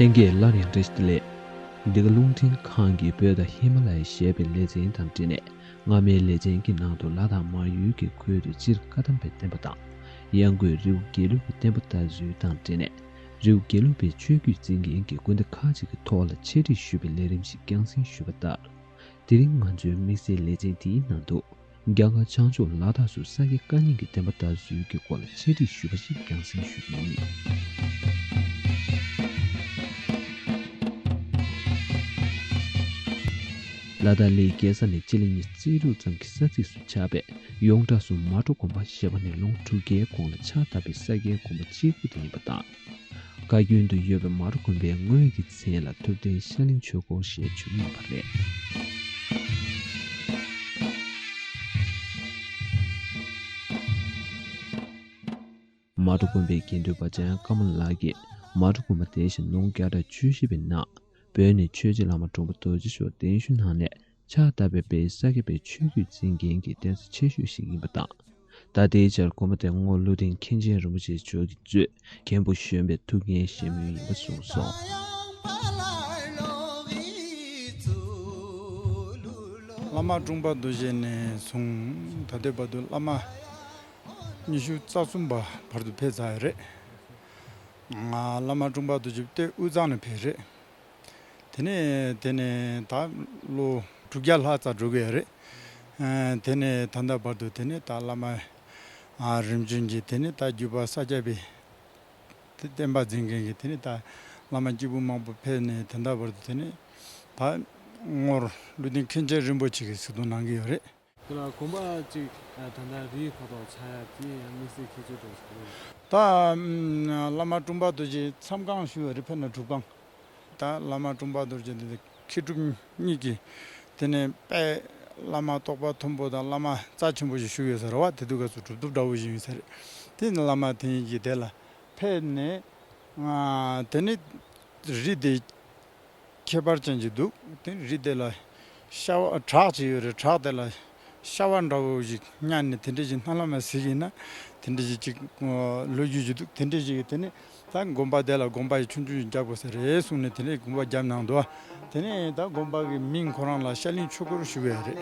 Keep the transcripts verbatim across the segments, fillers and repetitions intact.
ལྷན་རྒྱས་སླར་ཡང་བཀྲ་ཤིས་བདེ་ལེགས། འདི་ག་རླུང་འཕྲིན་ཁང་གིས་བོད་དང་ཧི་མ་ལ་ཡ་ཞེས་པའི་ལེ་ཚན་དང་འབྲེལ་ནས། སྔ་མའི་ལེ་ཚན་གྱི་ནང་དུ་ལ་དྭགས་མར་ཡུལ་གྱི་ཁུལ་དུ་སྤྱིར་བཀའ་གདམས་པའི་བསྟན་པ་དང་། ཡང་སྒོས་རི་བོ་དགེ་ལུགས་ཀྱི་བསྟན་པ་དར་ཚུལ་དང་འབྲེལ་ནས། རི་བོ་དགེ་ལུགས་པའི་ཆོས་བརྒྱུད་འཛིན་མཁན་གྱི་སྐུ་འདྲ་ཁག་ཅིག་གི་ཐོག་ལ་འཆད་ཁྲིད་ཞུས་པའི་ལས་རིམ་ཞིག་རྒྱང་སྲིང་ཞུས་པ་ལྟར། དེ་རིང་ང་ཚོའི་དམིགས་བསལ་ལེ་ཚན་འདིའི་ནང་དུ། རྒྱ་གར་བྱང་ཕྱོགས་ལ་དྭགས་སུ་ས་སྐྱ་བཀའ་རྙིང་གི་བསྟན་པ་དར་ཚུལ་གྱི་སྐོར་ལ་འཆད་ཁྲིད་ཞུས་པ་ཞིག་རྒྱང་སྲིང་ཞུ་རྒྱུ་ཡིན། ལ་དྭགས་གླེ་རྒྱལ་ས་ནས་སྤྱི་ལེ་ཉི་ཤུ་རྩ་དྲུག་ཙམ་གྱི་ས་ཚིགས་སུ་ཆགས་པའི་ཡོངས་གྲགས་སུ་མལ་གྲོ་དགོན་པ་ཞེས་པ་ནི་ལོ་ངོ་དྲུག་བརྒྱའི་གོང་ལ་ཕྱག་བཏབ་པའི་ས་སྐྱའི་དགོན་པ་གཅིག་པུ་དེ་ཡིན་པ་དང་། བཀའ་བརྒྱུད་དུ་ཡོད་པའི་མལ་གྲོ་དགོན་པའི་དངོས་ཀྱི་མཚན་ལ་ཐུབ་བསྟན་ཤར་གླིང་ཆོས་འཁོར་ཞེས་བྱུང་ཡོད་པ་རེད། མལ་གྲོ་དགོན་པའི་དགེ་འདུན་པ་འཇམ་དབྱངས་ཀརྨ་ལགས་ཀྱིས་མལ་གྲོ་དགོན་པ་དེ་བཞིན་ལོ་ངོ་བརྒྱ་ཕྲག་བཅུ་བཞི་པའི་ནང་བོད་ནས་ཆོས་རྗེ་བླ་མ་འབྲོང་པ་རྡོ་རྗེ་མཆོག་གདན་ཞུ་གནང་ནས། ཕྱག་བཏབ་པའི་དཔལ་ས་སྐྱ་པའི་ཆོས་བརྒྱུད་འཛིན་མཁན་གྱི་རྟེན་གཙོ་ཆེ་ཤོས་ཤིག་ཡིན་པ་དང་། ད་ལྟའི་ཆར་དགོན་པ་དེ་རྔོག་ཀླུ་ལྡིང་མཁན་ཆེན་རིན་པོ་ཆེ་མཆོག་གིས་གཙོས་མཁན་པོ་གཞོན་པའི་ཐུགས་འགན་བཞེས་མུས་ཡིན་པ་གསུངས་སོང་། བླ་མ་འབྲོང་པ་རྡོ་རྗེ་ནས་བཟུང་ད་ལྟའི་བར་དུ་བླ་མ་ཉི་ཤུ་རྩ་གསུམ་པ་བར་དུ་ཕེབས་ཚར་ཡོད་རེད། ང་བླ་མ་འབྲོང་པ་རྡོ་རྗེ་སྟོད་དབུས་གཙང་ནས་ཕེབས་རེད། དེ་ནས་དེ་ནས་ད་ལོ་དྲུག་བརྒྱ་ལྷག་ཙམ་འགྲོ་གི་ཡོད་རེད། ཨ་དེ་ནས་ད་ལྟ་བར་དུ་དེ་ནས་ད་བླ་མ་ཨ་རིམ་བྱོན་གྱི་དེ་ནས་ད་བརྒྱུད་པ་ས་སྐྱ་པའི་དེ་བསྟན་པ་འཛིན་མཁན་གྱི་དེ་ནས་ད་བླ་མ་སྐྱེས་བུ་མང་པོ་ཕེབས་ནས་ད་ལྟ་བར་དུ་དེ་ནས་ད་རྔོག་ཀླུ་ལྡིང་མཁན་ཆེན་རིན་པོ་ཆེ་གིས་གཟིགས་རྟོག་གནང་གི་ཡོད་རེད། དེ་ལ་དགོན་པ་གཅིག་ད་ལྟ་རིའི་ཁ་ཐོག་ཆགས་ཡ་དེ་ཡང་དམིགས་བསལ་ཁྱད་ཆོས་འདྲ་ཞིག་རེད། ད་བླ་མ་འབྲོང་པ་རྡོ་རྗེ་མཚམས་ཁང་ཞུ་བ་རེད། ཕེབས་ན་སྒྲུབ་ཁང་། ད་བླ་མ་འབྲོང་པ་རྡོ་རྗེ་འདི་མཁས་གྲུབ་གཉིས་ཀྱི་དེ་ནས་དཔལ་བླ་མ་རྟོགས་པ་མཐོན་པོ་དང་བླ་མ་རྩ་ཆེན་པོ་ཞིག་བཞུགས་ཡོད་ས་རེད་བ། དེ་དུས་སྐབས་སུ་གྲུབ་ཐོབ་འདྲ་བོ་ཞིག་ཡིན་ས་རེད། དེ་ནས་བླ་མ་དེ་གཉིས་ཀྱིས་དེ་ལ་ཕེབས་ནས་དེ་ནས་རི་དེ་ཁྱད་པར་ཅན་ཅིག་འདུག་དེ་རི་དེ་ལ་ཤ་བ་བྲག་ཅིག་ཡོད་རེད། བྲག་དེ་ལ་ཤ་བ་འདྲ་བོ་ཞིག་བརྙ་ནས་དེ་འདྲ་ཞིག་སྣ་ལ་མ་ཟིག་ཡིན་ན་དེ་འདྲ་ཞིག་ཅིག་ལོ་རྒྱུས་ཅིག་འདུག་དེ་འདྲ་ཞིག་དེ་ནི་ད་དགོན་པ་དེ་ལ་དགོན་པ་ཡི་ཆུང་ཆུང་ཞིག་རྒྱག་དགོས་ས་རེད་གསུངས་ནས་དེ་ནས་དགོན་པ་བརྒྱབ་གནང་འདུག་དེ་ནས་ད་དགོན་པ་གི་མིང་ཁོ་རང་ལ་ཤར་གླིང་ཆོས་འཁོར་ཞུ་གི་ཡོད་རེད།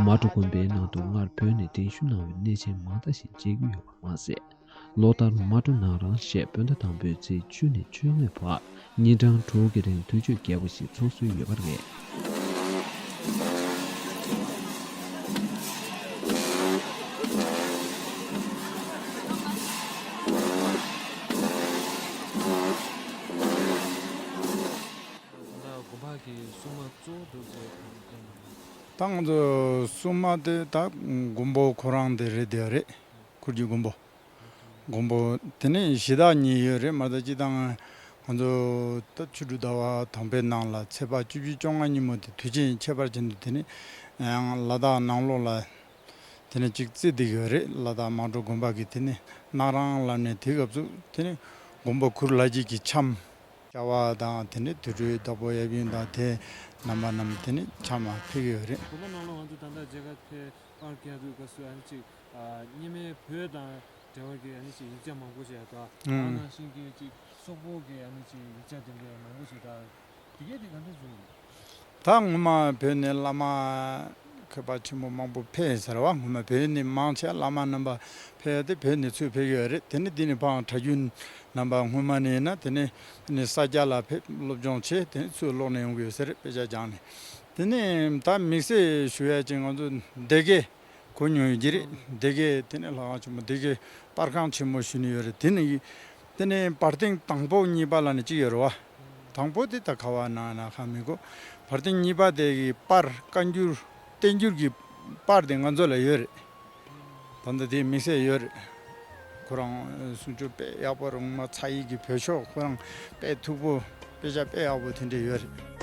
མལ་གྲོ་དགོན་པའི་ནང་དུ་སྔར་བོད་ནས་གདན་ཞུ་གནང་བའི་གནས་ཆེན་མང་དག་ཞིག་མཇལ་རྒྱུ་ཡོད་པ་མ་ཟད། ལོ་ལྟར་མལ་གྲོ་ནང་རང་ཞེས་བོད་ཟླ་དང་པོའི་ཚེས་བཅུ་ནས་བཅོ་ལྔའི་བར་ཉིན་གྲངས་དྲུག་གི་རིང་དུས་མཆོད་རྒྱས་པོ་ཞིག་ཚོགས་སྲོལ་ཡོད་པ་རེད། ད་དགོན་པ་གི་སྲུང་མ་གཙོ་བོ་དེ་གང་ཡིན་ནམ། ད་ང་ཚོ་སྲུང་མ་དེ་ད་མགོན་པོ་ཁོ་རང་དེ་རེད་དེ་རེད། ཁུར་གྱི་མགོན་པོ། མགོན་པོ་དེ་ནས་གཞི་བདག་གཉིས་ཡོད་རེད། མ་གཏོགས་སྤྱི་བཏང་ང་ཚོ་ད་ཆུ་འབྲུག་ཟླ་བ་དང་པོའི་ནང་ལ་ཚེས་པ་བཅུ་བཞི་བཅོ་ལྔ་ཉིན་མོ་དེ་དུས་ཆེན་ཁྱད་པར་ཅན་དུ་དེ་ནས་ཡང་ལ་དྭགས་ནང་ལོགས་ལ་དེ་ནས་ཅིག་བརྩི་བསྡད་ཀྱི་ཡོད་རེད། ལ་དྭགས་མལ་གྲོ་དགོན་པ་གི་དེ་ནས་སྣག་རང་ལབ་ནས་དེ་སྐབས་སུ་དེ་ནས་མགོན་པོ་ཁུར་ལྷ་རྗེ་གི་འཆམ། བྱ་བ་དང་དེ་ནས་དུར་ཁྲོད་བདག་པོ་ཡབ་ཡུམ་དང་དེ་རྣམ་པ་རྣམས་དེ་ནས་འཆམ་ལ་ཕེབས་ཀྱི་ཡོད་རེད། དགོན་པ་ནང་ལ་ང་ཚོ་ད་ལྟ་མཇལ་ཁ་ཕེབས་པར་བརྒྱབ་དུས་སྐབས་སུ་ཨ་ནི་ཅིག་ཨ་སྔོན་མའི་བོད་དང་འབྲེལ་བ་གི་ཨ་ནི་ཅིག་ཡིག་ཆ་མང་པོ་ཞིག་ཡོད་དོ། ཨང་། ཨ་ནང་བཞིན་གྱི་ཅིག་སོག་པོ་གི་ཨ་ནི་ཅིག་ཡིག་ཆ་དེ་འདྲ་མང་པོ་ཞིག་དང་དེ་གས་དེ་ག་འདྲ་བྱུང་། ད་སྔོན་མ་བོད་ནས་བླ་མ་མཁས་པ་ཆེན་པོ་མང་པོ་ཕེབས་ཡོད་ས་རེད་བ། སྔོན་མ་བོད་ནས་མང་ཆེ་བླ་མ་རྣམ་པ་ཕེབས་ཏེ་བོད་ནས་ཚུར་ཕེབས་ཀྱི་ཡོད་རེད། དེ་ནས་འདི་ནས་ཕར་གྲྭ་རྒྱུན་རྣམ་པ་སྔོན་མ་ནས་ཡིན་ན་དེ་ནས་དེ་ནས་ས་སྐྱ་ལ་ཕེབས་སློབ་སྦྱོང་བྱས་དེ་ནས་ཚུར་ལོག་ནས་ཡོང་གི་ཡོད་ས་རེད། དཔེ་ཆ་སྦྱངས་ནས། དེ་ནས་ད་དམིགས་བསལ་ཞུ་ཡ་ཅིག་ང་ཚོ་སྡེ་དགེ་གོ་མྱོང་ཡོད་ཀྱི་རེད། སྡེ་དགེ་དེ་ནས་ལྷ་ཁང་ཆེན་མོ་སྡེ་དགེ་པར་ཁང་ཆེན་མོ་ཞུ་ནི་ཡོད་རེད། དེ་ནས་དེ་ནས་བར་སྟེང་དང་པོ་གཉིས་པ་ལ་ནི་གཅིག་ཡོད་རེད་བ། དང་པོ་དེ་ད་ག་བ་ན་ན་ཁ་མི་གོ་བར་སྟེང་གཉིས་པ་དེ་གི་པར་བཀའ་འགྱུར་བསྟན་འགྱུར་གྱི་པར་དེ་ང་ཚོ་ལ་ཡོད་རེད། ད་ལྟ་དེ་དམིགས་བསལ་ཡོད་རེད། ཁོ་རང་གསུང་ཆོས་དཔེ་ཡག་པོ་རེད། ངོ་མ་ཚ་ཡིག་གི་བོད་ཤོག་ཁོ་རང་དཔེ་མཐུག་པོ་དཔེ་ཆ་དཔེ་ཡག་པོ་དེ་འདྲས་ཡོད་རེད།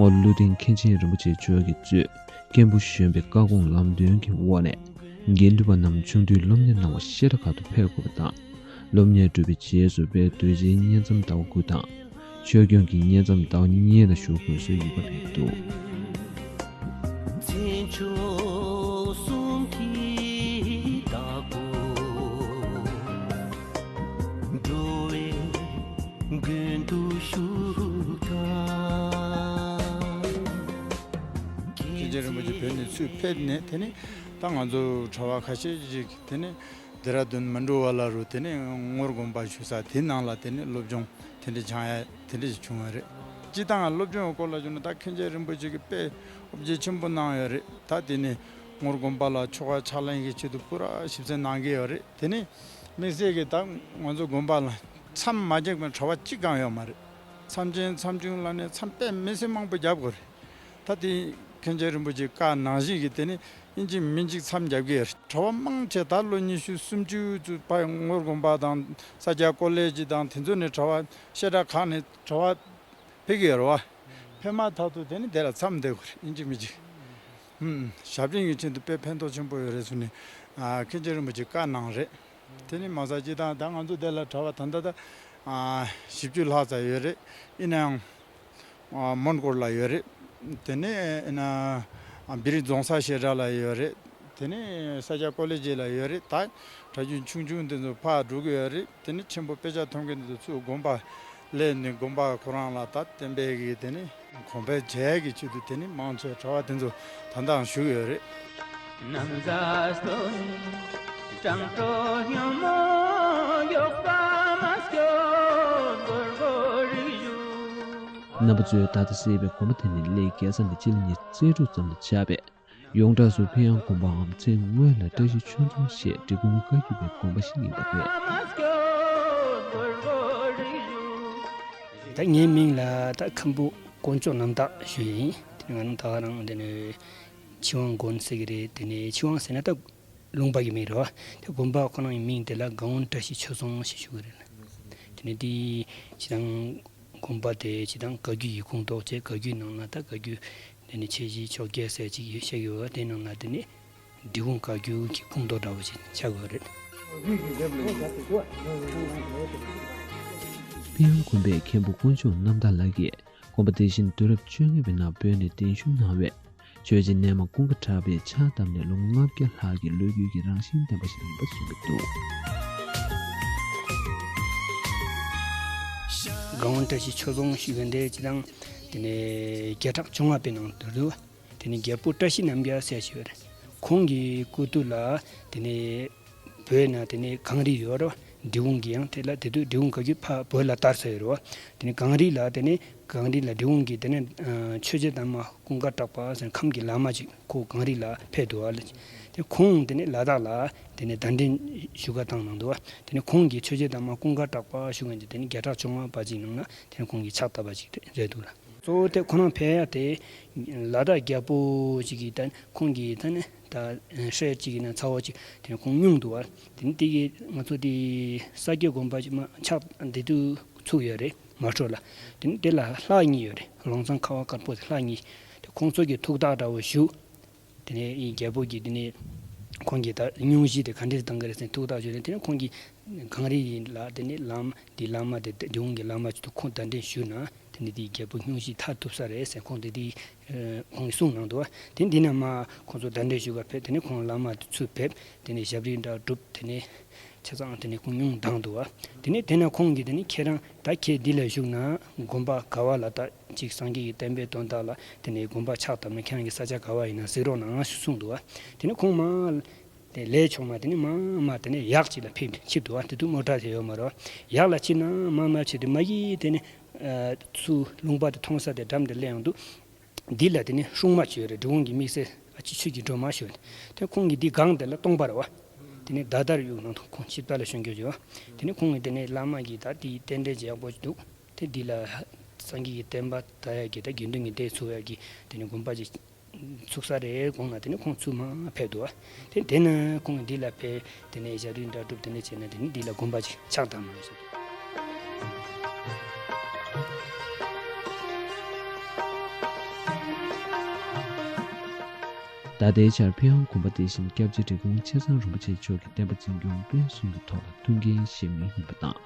རྔོག་ཀླུ་ལྡིང་མཁན་ཆེན་རིན་པོ་ཆེ་མཆོག་གིས་གཙོས་མཁན་པོ་གཞོན་པའི་བཀའ་དགོངས་ལམ་སྟོན་གྱི་འོག་ནས། དགེ་འདུན་པ་རྣམས་ཆུང་དུས་སློབ་གཉེར་གནང་བར་བཤད་གྲྭ་ཁག་ཏུ་ཕེབས་དགོས་པ་དང་། སློབ་གཉེར་གྲུབ་པའི་རྗེས་སུ་དཔལ་རྡོ་རྗེའི་བསྙེན་མཚམས་ཟླ་བ་དགུ་དང་། ཆོས་སྐྱོང་གི་བསྙེན་མཚམས་ཟླ་བ་གཉིས་ལ་བཞུགས་དགོས་སྲོལ་ཡོད་པ་རེད་འདུག། མཚན་མཆོག་གསུམ་གྱི་བདག་པོ། འགྲོ་བའི་མགོན་དུ་བཞུགས་པ། མཁན་ཆེན་རིན་པོ་ཆེ་བོད་ནས་ཚུར་ཕེབས་ནས། དེ་ནས་ད་ང་ཚོ་གྲྭ་པ་ཁ་ཤས་ཅིག་དེ་ནས་ལྡེ་ར་ལྡུན་མན་གྲོ་ཝ་ལ་རུ་དེ་ནས་ངོར་དགོན་པ་ཞུ་ས་དེ་ནང་ལ་དེ་ནས་སློབ་སྦྱོང་དེ་འདྲ་སྦྱང་ཡ་དེ་འདྲ་ཞིག་བྱུང་བ་རེད། སྤྱིར་བཏང་སློབ་སྦྱོང་སྐོར་ལ་བརྗོད་ན། ད་མཁན་ཆེན་རིན་པོ་ཆེ་གིས་དཔེ་དབུ་འབྱེད་ཆེན་པོ་གནང་ཡོད་རེད། ད་དེ་ནས་ངོར་དགོན་པ་ལ་ཆོ་ག་ཕྱག་ལེན་གྱི་ཆེད་དུ་པུ་ར་ཞིབ་འཚོལ་གནང་གི་ཡོད་རེད། དེ་ནས་དམིགས་བསལ་གྱིས་ད་ང་ཚོ་དགོན་པ་ལ་མཚམས་མ་བརྒྱབ་མཁན་གྲྭ་པ་གཅིག་ཀྱང་ཡོད་མ་རེད། མཚམས་ཆེན་མཚམས་ཆུང་ལ་ནས་མཚམས་དཔེ་མི་སྲིད་མང་པོ་བརྒྱབ་དགོས་རེད། ད་དེ་མཁན་ཆེན་རིན་པོ་ཆེའི་བཀའ་ནང་བཞིན་གྱི་དེ་ནི་ཨིན་ཅི་མིན་ཅི་མཚམས་རྒྱབ་ཀྱི་ཡོད་རེད། གྲྭ་པ་མང་ཆེ་ད་ལོ་ཉི་ཤུ་སུམ་ཅུ་ཙམ་ཕར་ངོར་དགོན་པ་དང་ས་སྐྱ་ཀོ་ལེ་ཇི་དང་དེ་ཚོ་ནས་གྲྭ་པ་བཤད་གྲྭ་ཁག་ནས་གྲྭ་པ་ཕེབས་ཀྱི་ཡོད་རེད་བ། ཕེབས་མ་ཐག་ཏུ་དེ་ནི་དེ་ལ་མཚམས་འདེབས་དགོས་རེད། ཨིན་ཅི་མིན་ཅི། ཧུམ། ཞབས་ཕྱི་གི་ཆེད་དུ་དཔེ་ཕན་ཐོགས་ཆེན་པོ་ཡོད་རེད་ཟེར་ནས་ཨ་མཁན་ཆེན་རིན་པོ་ཆེ་བཀའ་གནང་རེད། དེ་ནི་མ་ཟད་ཅིག་དང་ད་ང་ཚོ་དེ་ལ་གྲྭ་པ་ད་ལྟ་ད་ཨ་བཞི་བཅུ་ལྷག་ཙམ་ཡོད་རེད། ཡིན་ནའང་། ཨ་མོན་གྷོ་ལ་ཡོད་རེད། དེ་ནས་ཨ་ན་ཨ་བི་རི་རྫོང་སར་བཤད་གྲྭ་ལ་ཡོད་རེད། དེ་ནས་ས་སྐྱ་ཀོ་ལེ་ཇི་ལ་ཡོད་རེད། ད་གྲྭ་རྒྱུན་ཆུང་ཆུང་དེ་ཚོ་ཕར་འགྲོ་གི་ཡོད་རེད། དེ་ནས་ཆེན་པོ་དཔེ་ཆ་མཐོང་མཁན་དེ་ཚོ་ཚུར་དགོན་པ་སླེབས་ནས་དགོན་པ་ཁོ་རང་ལ་ད་བསྟན་པའི་གི་དེ་ནས་གོང་འཕེལ་བྱེད་ཡས་ཀྱི་ཆེད་དུ་དེ་ནས་མང་ཆེ་གྲྭ་པ་དེ་ཚོ་ད་ལྟའང་བཞུགས་ཡོད་རེད། རྣམ་པ་ཚོས་ད་ལྟ་གསན་པའི་དགོན་པ་དེ་ནི་གླེ་རྒྱལ་ས་ནས་སྤྱི་ལེ་ཉི་ཤུ་རྩ་དྲུག་ཙམ་ལ་ཆགས་པས། ཡོངས་གྲགས་སུ་ཕིང་ཡང་དགོན་པའམ་མཚན་སྔོན་ལ་བཀྲ་ཤིས་ཆོས་རྫོང་ཞེས་འབྲི་གུང་བཀའ་བརྒྱུད་པའི་དགོན་པ་ཞིག་ཡིན་པ་རེད། ད་ངའི་མིང་ལ་ད་མཁན་པོ་དཀོན་མཆོག་རྣམ་དག་ཞུ་ཡིན། དེ་ནི་ང་རང་ད་ག་རང་དེ་ནི་ཆོས་དབང་དགོན་ཟེར་གི་རེད། དེ་ནི་ཆོས་དབང་ཟེར་ན་ད་ལུང་པ་གི་མིང་རེད་བ། དེ་དགོན་པ་ཁོ་རང་གི་མིང་དེ་ལ་སྒང་དབང་བཀྲ་ཤིས་ཆོས་རྫོང་ཞེས་ཞུ་གི་རེད། དེ་ནི་དེ་སྤྱིར་བཏང་དགོན་པ་དེ་སྤྱིར་བཏང་བཀའ་བརྒྱུད་ཀྱི་ཁོངས་གཏོགས་བྱས། བཀའ་བརྒྱུད་ནང་ན་ད་བཀའ་བརྒྱུད་དེ་ནི་ཆེ་བཞི་ཕྱོགས་བརྒྱད་ཟེར་ཅིག་ཡོད་བཤད་ཡོད་བ། དེ་ནང་ན་དེ་ནི་འབྲི་གུང་བཀའ་བརྒྱུད་ཀྱི་ཁོངས་གཏོགས་འདྲ་བོ་ཞིག་ཆགས་ཡོད་རེད། ཕིང་ཡང་དགོན་པའི་མཁན་པོ་དཀོན་མཆོག་རྣམ་དག་ལགས་ཀྱིས་དགོན་པ་དེ་བཞིན་དུས་རབས་བཅོ་ལྔ་པའི་ནང་བོད་ནས་གདན་ཞུ་གནང་བའི་ཆོས་རྗེ་ནས་མ་ཀུན་དགའ་གྲགས་པས་ཕྱག་བཏབ་ནས་ལོ་ལྔ་བརྒྱ་ལྷག་གི་ལོ་རྒྱུས་ཀྱི་རང་བཞིན་ལྡན་པ་ཞིག་ཡིན་པ་གསུངས་ཀྱི་འདུག། སྒང་དབང་བཀྲ་ཤིས་ཆོས་རྫོང་ཞུ་མཁན་དེ་སྤྱིར་བཏང་དེ་ནས་བརྒྱ་ཕྲག་བཅོ་ལྔ་པའི་ནང་དུ་འདུག། དེ་ནས་རྒྱལ་པོ་བཀྲ་ཤིས་རྣམ་རྒྱལ་ཟེར་ཞིག་ཡོད་རེད། ཁོང་གི་སྐུ་དུས་ལ་དེ་ནས་བོད་ན་དེ་ནས་གངས་རི་ཡོད་རེད། འབྲི་གུང་གི་ཡང་དེ་ལ་དེ་དུས་འབྲི་གུང་བཀའ་བརྒྱུད་ཕར་བོད་ལ་དར་ཚར་ཡོད་རེད། དེ་ནས་གངས་རི་ལ་དེ་ནས་གངས་རི་ལ་འབྲི་གུང་གི་དེ་ནས་ཨ་ཆོས་རྗེ་དར་མ་ཀུན་དགའ་གྲགས་པ་ཟེར་ཁམས་ཀྱི་བླ་མ་ཅིག་ཁོ་གངས་རི་ལ་ཕེབས་འདུག་བ། དེ་ཁོང་དེ་ནས་ལ་དྭགས་ལ་དེ་ནས་གདན་འདྲེན་ཞུ་ག་བཏང་གནང་འདུག་བ། དེ་ནས་ཁོང་གིས་ཆོས་རྗེ་དར་མ་ཀུན་དགའ་གྲགས་པ་ཞུ་མཁན་གྱི་དེ་ནས་བརྒྱ་ཕྲག་བཅོ་ལྔ་པ་ཅིག་ནང་ན་དེ་ནས་ཁོང་གིས་ཕྱག་བཏབ་པ་ཅིག་རེད་འདུག་ལ། གཙོ་བོ་དེ་ཁོ་རང་ཕེབས་ཡ་དེ་ལ་དྭགས་རྒྱལ་པོ་ཅིག་གིས་ད་ཁོང་གིས་ད་ནི་ད་སྲས་ཅིག་ཡིན་ན་ཚ་བོ་ཅིག་དེ་ནི་ཁོང་སྙུང་འདུག་བ། དེ་ནི་དེ་གིས་ང་ཚོ་དེ་ས་སྐྱའི་དགོན་པ་ཅིག་མ་ཆགས་བསྡད་དུས་ཚུགས་ཡོད་རེད། མ་འཕྲོ་ལ། དེ་ནི་དེ་ལ་ལྷ་གཉིས་ཡོད་རེད། ལོང་ཚང་ཁ་བ་དཀར་པོ་དེ་ལྷ་གཉིས། དེ་ཁོང་ཚོ་གི་ཐུགས་བརྟག་འདྲ་བོ་ཞུ། དེ་ནས་ཨི་རྒྱལ་པོ་གིས་དེ་ནས་ཁོང་གིས་ད་སྙུང་གཞི་དེ་ག་འདྲས་བཏང་གི་རེད་ཟེར་ཐུགས་བརྟག་ཞུས་ནས། དེ་ནས་ཁོང་གིས་གངས་རི་ལ་དེ་ནས་བླ་མ་དེ་བླ་མ་དེ་འབྲི་གུང་གི་བླ་མ་ཅིག་ཏུ་ཁོང་གདན་འདྲེན་ཞུས་ན་དེ་ནས་དེ་རྒྱལ་པོ་སྙུང་གཞི་ཐར་ཐུབ་ས་རེད་ཟེར་ཁོང་དེ་དེ་ཁོང་གིས་གསུངས་གནང་འདུག་བ། དེ་འདི་ན་མ་ཁོང་ཚོ་གདན་འདྲེན་ཞུ་ག་ཕེབས། དེ་ནས་ཁོང་བླ་མ་དེ་ཚུར་ཕེབས། དེ་ནས་ཞབས་རིམ་འདྲ་བསྒྲུབས། དེ་ནས་ཆ་ཚང་དེ་ནས་ཁོང་སྙུང་བཏང་འདུག་བ། དེ་ནས་དེ་ན་ཁོང་གིས་དེ་ནས་ཁྱེད་རང་ད་ཁྱེད་འདི་ལ་བཞུགས་ན་དགོན་པ་ག་བ་ལ་ད་ཅིག་སངས་རྒྱས་ཀྱི་བསྟན་པའི་དོན་དག་ལ་དེ་ནས་དགོན་པ་ཕྱག་བཏབ་ན་ཁྱེད་རང་གི་ས་ཆ་ག་བ་ཡིན་ན་གཟིགས་རོགས་གནང་ཞུ་གསུངས་འདུག་བ། དེ་ནས་ཁོང་མ་དེ་ལས་ཆུང་མ་དེ་ནས་མ་མ་དེ་ནས་གཡག་ཅིག་ལ་ཕེབས་ནས་ཁྱེར་འདུག་བ། དེ་དུས་མོ་ཊ་དེ་ཡོད་མ་རེད་བ། གཡག་ལ་ཁྱེར་ན་མ་མ་བྱས་དུས་མ་གི་དེ་ནས་ཚུར་ལུང་པ་དེ་མཐོང་ས་དེ་འགྲམ་དེ་སླེབས་ཡོང་དུས། འདི་ལ་དེ་ནི་སྲུང་མ་ཅིག་ཡོད་རེད། འབྲི་གུང་གི་དམིགས་བསལ་ཨ་ཅེ་ཆོས་ཀྱི་སྒྲོལ་མ་ཞུ། དེ་ཁོང་གི་འདི་སྒང་དེ་ལ་སྟོང་པ་རེད་བ། དེ་ནི་ཟླ་ལྟར་གཡུག་ནང་དུ་ཁོང་ཆིབས་རྟ་ལ་ཞོན་རྒྱུ་བྱེད་བ། དེ་ནི་ཁོང་གི་དེ་ནི་བླ་མ་གི་ད་དེའི་རྟེན་འབྲེལ་ཅིག་ཡག་པོ་ཅིག་འདུག། དེ་འདི་ལ་སངས་རྒྱས་ཀྱི་བསྟན་པ་དར་ཡག་གི་ད་དགེ་འདུན་གྱི་སྡེ་ཚུགས་ཡག་གི་དེ་ནི་དགོན་པ་ཅིག་ཚུགས་ས་རེད་དགོངས་ན། དེ་ནི་ཁོང་ཚུར་མ་ཕེབས་འདུག་བ། དེ་དེ་ན་ཁོང་གི་འདི་ལ་ཕེབས། དེ་ནས་ཞབས་རིམ་འདྲ་བསྒྲུབས། དེ་ནས་བྱས་ན་དེ་ནི་འདི་ལ་དགོན་པ་ཅིག་ཕྱག་བཏབ་མ་ཟེར། ད་ལྟའི་ཆར་ཕེ་ཡང་དགོན་པ་དེ་བཞིན་སྐྱབས་རྗེ་འབྲི་གུང་ཆེ་ཚང་རིན་པོ་ཆེ་མཆོག་གི་བསྟན་པ་འཛིན་སྐྱོང་སྤེལ་གསུམ་གྱི་ཐོག་ལ་ཐུགས་འགན་བཞེས་མུས་ཡིན་པ་དང་།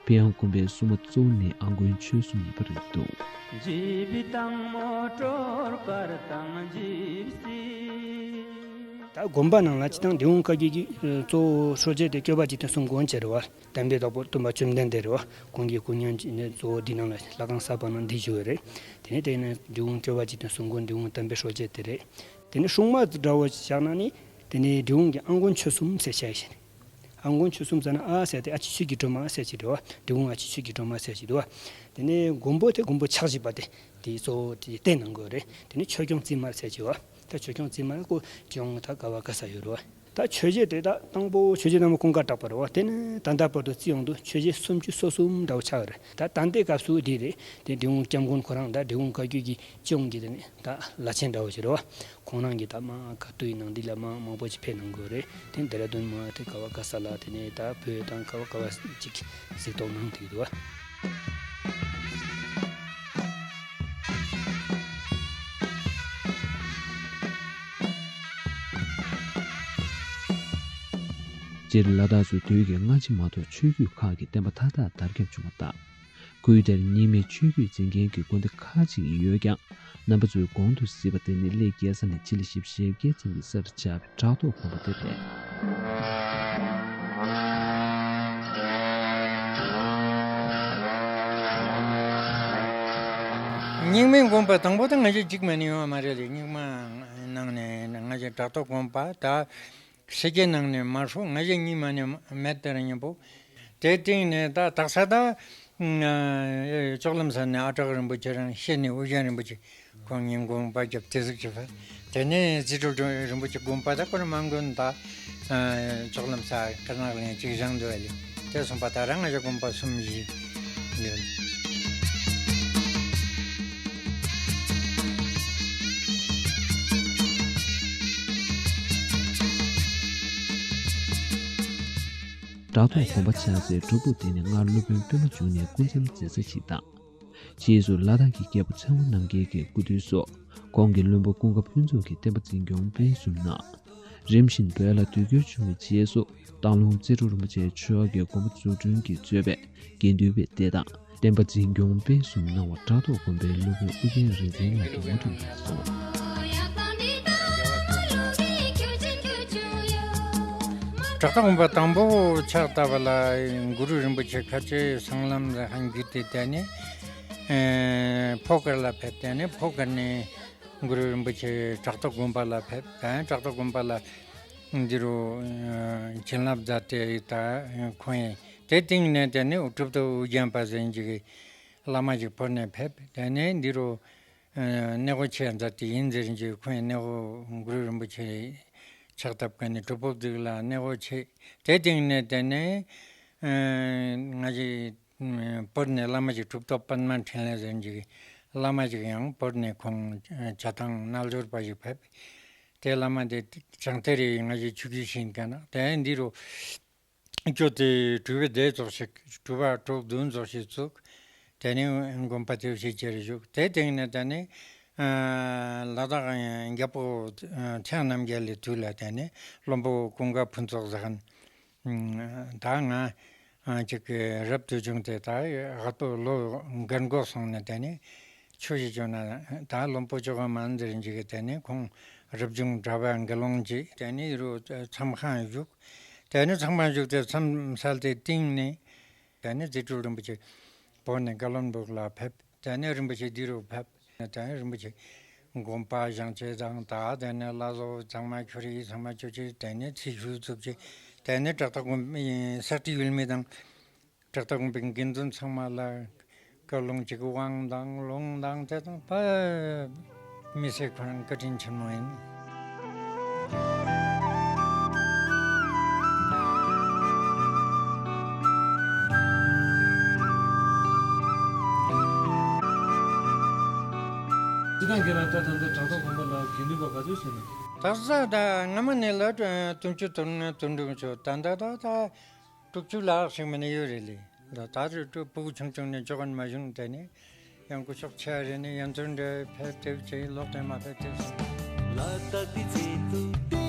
ཕེ་ཡང་དགོན་པའི་སྲུང་མ་གཙོ་བོ་ནི་ཨ་དཀོན་ཆོས་གསུམ་ཡིན་པ་རེད་འདུག། ད་དགོན་པ་ནང་ལ་སྤྱིར་བཏང་འབྲི་གུང་བཀའ་བརྒྱུད་ཀྱི་གཙོ་བོ་སྲོལ་འབྱེད་དེ་སྐྱོབ་པ་འཇིག་རྟེན་གསུམ་མགོན་བྱས་རེད་བ། བསྟན་པའི་བདག་པོ་སྟོན་པ་བཅོམ་ལྡན་འདས་རེད་བ། ཁོང་གི་སྐུ་བརྙན་གྱི་ནི་གཙོ་བོ་འདི་ནང་ལ་ལྷ་ཁང་གསར་པ་ནང་འདི་བཞུགས་ཡོད་རེད། དེ་ནས་དེ་ནས་འབྲི་གུང་སྐྱོབ་པ་འཇིག་རྟེན་གསུམ་མགོན་འབྲི་གུང་བསྟན་པའི་སྲོལ་འབྱེད་དེ་རེད། དེ་ནས་སྲུང་མ་འདྲ་བོ་བཞག་ན་ནི་དེ་ནས་འབྲི་གུང་གི་ཨ་དཀོན་ཆོས་གསུམ་ཟེར་བྱ་ཡི་ཞིག། ཨ་དཀོན་ཆོས་གསུམ་ཟེར་ན་ཨ་ཟེར་ཏེ་ཨ་ཕྱི་ཆོས་ཀྱི་སྒྲོན་མ་ཟེར་གྱི་འདུག་བ། འབྲི་གུང་ཨ་ཕྱི་ཆོས་ཀྱི་སྒྲོན་མ་ཟེར་གྱི་འདུག་བ། དེ་ནས་མགོན་པོ་དེ་མགོན་པོ་ཕྱག་བཞི་པ་དེ་དེའི་གཙོ་བོ་དེ་བསྟན་གནང་དགོས་རེད། དེ་ནས་ཆོས་སྐྱོང་རྩིབས་མ་ཟེར་གྱི་བ། ད་ཆོས་སྐྱོང་རྩིབས་མ་ལ་ཁོ་སྐྱོང་ད་ག་བ་ག་ས་ཡོད་རེད་བ། ད་ཆོས་རྗེ་དེ་ད་དང་པོ་ཆོས་རྗེ་ནག་མོ་ཀུན་དགའ་གྲགས་པ་རེད་བ། དེ་ནས་ད་ལྟ་བར་དུ་བརྩི་ཡོང་དུས་ཆོས་རྗེ་སུམ་ཅུ་སོ་གསུམ་འདྲ་བོ་ཆགས་ཡོད་རེད། ད་ད་ལྟའི་སྐབས་སུ་འདི་རེད། དེ་འབྲི་གུང་སྐྱབས་མགོན་ཁོ་རང་ད་འབྲི་གུང་བཀའ་བརྒྱུད་ཀྱི་སྤྱི་ཡོངས་ཀྱི་དེ་ནས་ད་བླ་ཆེན་འདྲ་བོ་ཞིག་རེད་བ། ཁོང་རང་གིས་ད་མ་ག་དུས་ནང་འདི་ལ་མ་མང་པོ་ཞིག་ཕེབས་གནང་དགོས་རེད། དེ་འདི་ར་དོན་མ་དེ་ག་བ་ག་ས་ལ་དེ་ནས་ད་བོད་དང་ག་བ་ག་བ་ཅིག་གཟིགས་རྟོག་གནང་བསྡད་འདུག་བ། སྤྱིར་ལ་དྭགས་སུ་དུས་ཀྱི་སྔ་ཕྱི་མ་གཏོགས་ཆོས་བརྒྱུད་ཁག་གི་བསྟན་པ་མཐའ་དག་དར་ཁྱབ་བྱུང་བ་དང་། ཁུལ་དེར་རྙིང་མའི་ཆོས་བརྒྱུད་འཛིན་མཁན་གྱི་དགོན་སྡེ་ཁག་ཅིག་ཡོད་ཀྱང་། རྣམ་པ་ཚོས་གོང་དུ་གཟིགས་པ་དེ་ནི་གླེ་རྒྱལ་ས་ནས་ཕྱི་ལ་ཞེ་བཞི་བརྒྱད་ཙམ་གྱི་སར་ཆགས་པའི་བྲག་ཐོག་དགོན་པ་དེ་རེད། རྙིང་མའི་དགོན་པ་དང་པོ་དེ་ང་ཚོ་གཅིག་མ་ནས་ཡོང་བ་མ་རེད་ལ། རྙིང་མ་ནང་ནས་ང་ཚོ་བྲག་ཐོག་དགོན་པ་ད། ཕྱི་རྒྱལ་ནང་ནས་མ་ཧྲུ་ང་ཞེ་གཉིས་མ་ནས་མེད་དེ་ར་མཉམ་པོ། དེ་སྟེང་ནས་ད་དག་ས་ད་ཨ་ལྕོག་ལམ་ས་ནས་ཨ་གྲགས་རིན་པོ་ཆེ་རང་ཤེས་ནས་ཨུ་རྒྱན་རིན་པོ་ཆེ་ཁོང་ཉིན་དགོངས་པ་རྒྱབ་དེ་ཟིག་བྱེད་པ། དེ་ནས་རྩིས་སྤྲུལ་རིན་པོ་ཆེ་དགོངས་པ་ད་ཁོ་ར་མ་དགོན་ད་ཨ་ལྕོག་ལམ་ས་ཀར་ནག་གླིང་གཅིག་བཞེངས་འདུག་ལེ། དེ་སོང་པ་ད་རང་ང་ཞེ་དགོངས་པ་གསུམ་བཞི་ཡོད། བྲག་ཐོག་དགོན་པ་ཆགས་སའི་སྒྲུབ་ཕུག་དེ་ནི་སྔར་སློབ་དཔོན་པདྨ་འབྱུང་གནས་སྐུ་མཚམས་མཛད་ས་ཞིག་དང་། རྗེས་སུ་ལ་དྭགས་ཀྱི་རྒྱལ་པོ་ཚེ་དབང་རྣམ་རྒྱལ་གྱི་སྐུ་དུས་སུ་ཁོང་གི་བློན་པོ་ཀུན་དགའ་ཕུན་ཚོགས་ཀྱིས་བསྟན་པ་འཛིན་སྐྱོང་སྤེལ་གསུམ་གནང་། རིམ་བཞིན་བོད་ལ་དུས་འགྱུར་བྱུང་བའི་རྗེས་སུ་སྟག་ལུང་རྩེ་སྤྲུལ་རིན་པོ་ཆེ་མཆོག་གིས་དགོན་པ་འཛུགས་སྐྲུན་གྱི་གཙོས་པའི་དགེ་འདུན་པའི་སྡེ་དང་བསྟན་པ་འཛིན་སྐྱོང་སྤེལ་གསུམ་གནང་བར་བྲག་ཐོག་དགོན་པའི་སློབ་དཔོན་ཨུ་རྒྱན་རིག་འཛིན་ལགས་ཀྱིས་ངོ་སྤྲོད་གནང་སོང་། བྲག་ཐོག་དགོན་པ་དང་པོ་ཕྱག་བཏབ་པ་ལ་གུ་རུ་རིན་པོ་ཆེ་ཁ་ཆེ་སྲང་ལམ་ལ་ཧན་གྱི་དེ་དེ་ནས་ཕོ་སྐར་ལ་ཕེབས། དེ་ནས་ཕོ་སྐར་ནས་གུ་རུ་རིན་པོ་ཆེ་བྲག་ཐོག་དགོན་པ་ལ་ཕེབས། ད་བྲག་ཐོག་དགོན་པ་ལ་འདི་རུ་བྱིན་རླབས་མཛད་དེ་ད་ཁོང་ཡིན། དེ་སྟེང་ནས་དེ་ནས་གྲུབ་ཐོབ་ཨུ་རྒྱན་པ་ཟེར་གྱི་བླ་མ་ཞིག་བོད་ནས་ཕེབས། དེ་ནས་འདི་རུ་ཨ་གནས་སྒོ་ཕྱེ་མཛད་དེ་ཡིན་ཟེར་གྱི་ཁོང་གནས་སྒོ་གུ་རུ་རིན་པོ་ཆེ་ཕྱག་བཏབ་མཁན་ནི་གྲུབ་ཕུག་འདི་ལ་གནས་སྒོ་ཕྱེ། དེ་སྟེང་ནས་དེ་ནས་ཨ་ང་ཞེ་བོད་ནས་བླ་མ་ཞིག་གྲུབ་ཐོབ་པདྨ་འཕྲིན་ལས་ཟེར་གྱི་བླ་མ་ཞིག་ཡང་བོད་ནས་ཁོང་བྱ་བཏང་རྣལ་འབྱོར་པ་ཞིག་ཕེབས། དེ་བླ་མ་དེ་བྱང་གཏེར་རེ་ང་ཞེ་ཆོས་བརྒྱུད་ཤེས་མཁན་ན་དེ་འདི་རུ་སྐྱོད་དེ་སྒྲུབ་པའི་སྡེ་ཚོགས་ཤིག་སྒྲུབ་པ་དྲུག་བདུན་ཚོགས་ཤིག་བཙུགས། དེ་ནས་དགོན་པ་དེ་བཞེས་ཅེར་བཞུགས། དེ་སྟེང་ནས་དེ་ནས་ལ་དྭགས་རྒྱལ་པོ་ཚེ་དབང་རྣམ་རྒྱལ་ལི་དུས་ལ་དེ་ནས་བློན་པོ་ཀུན་དགའ་ཕུན་ཚོགས་ཟེར་མཁན་ད་ང་ཅིག་རབ་ཏུ་བྱུང་སྟེ་ད་རྒད་པོ་ལོ་རྒན་འགོ་སོང་ནས་དེ་ནས་ཆོས་ཞིག་བྱུང་ན་ད་བློན་པོ་ཅོག་མ་འཛིན་གྱི་དེ་ནས་ཁོང་རབ་བྱུང་གྲྭ་པ་དགེ་སློང་གཅིག་དེ་ནས་རུ་མཚམས་ཁང་བཞུགས། དེ་ནས་མཚམས་ཁང་བཞུགས་ཏེ་མཚམས་བསལ་ཏེ་སྟེང་ནས་དེ་ནས་རྩིས་སྤྲུལ་རིན་པོ་ཆེ་བོད་ནས་བཀའ་བློན་སྦུག་ལ་ཕེབས། དེ་ནས་རིན་པོ་ཆེ་འདི་རུ་ཕེབས། དེ་ནས་རིན་པོ་ཆེ་དགོན་པ་བཞེངས་ཆེད་དང་ད་དེ་ནས་བླ་བཟོ་ཚང་མ་ཁྱོད་རིགས་ཚང་མ་ཁྱོད་ཀྱིས་དེ་ནས་ཚེ་ཤུལ་བཙུགས་ཀྱི་དེ་ནས་བྲག་ཐོག་དགོན་པའི་ས་ཁྲི་ཡུལ་མི་དང་། བྲག་ཐོག་དགོན་པའི་དགེ་འདུན་ཚང་མ་ལ་བཀའ་ལུང་གཅིག་དབང་དང་ལུང་དང་དེ་དང་ཕ་མི་སེར་ཁོ་རང་བཀའ་དྲིན་ཆེན་མོ་ཡིན། སྤྱིར་བཏང་ཁྱེད་རང་ད་ད་ལྟ་བྲག་ཐོག་དགོན་པ་ལ་དགེ་འདུན་པ་ག་ཚོད་ཟིན་ན། ད་ས་ད་སྔ་མ་ནས་ལ་བདུན་ཅུ་དོན་ལྔ་དོན་དྲུག་ཆོག་ད་ད་ད་ད། དྲུག་ཅུ་ལྷག་ཞིག་མིན་ན་ཡོད་རེད་ལེ། ད་ད་རེས་ཕྲུ་གུ་ཆུང་ཆུང་ནས་ཅོག་ཨན་མ་བྱུང་དེ་ནས་ཡང་སྐུ་ཞབས་ཆེ་རེ་ནས་ཡང་ཚུར་འདྲ་ཕེབས་ཏེ་ཆེ་ལོག་སྟེ་མ་ཕེབས་ཏེ་སོང་། ཨ་ཏག་ཏི་ཙི་ཏུ་ཏི།